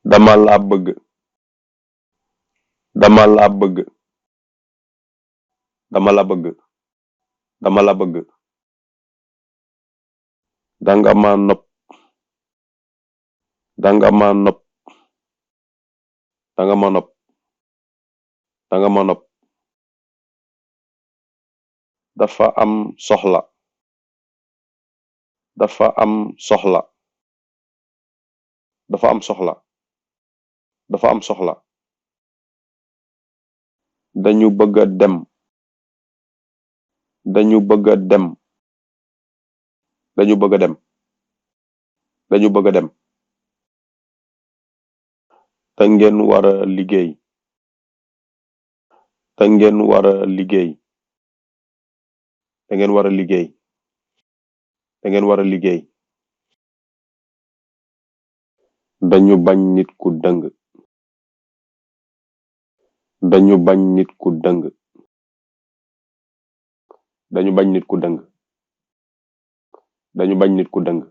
dama la bëgg dama la bëgg dama la bëgg dama la bëgg danga ma nopp danga ma nopp danga ma nopp danga ma nopp dafa am soxla dafa am soxla dafa am soxla dafa am soxla dañu bëgga dem dañu bëgga dem dañu bëgga dem dañu bëgga dem te ngeen wara liggéey te ngeen wara liggéey te ngeen wara liggéey te ngeen wara liggéey dañu bañ nit ku dëng dañu bañ nit ku dëng dañu bañ nit ku dëng dañu bañ nit ku dëng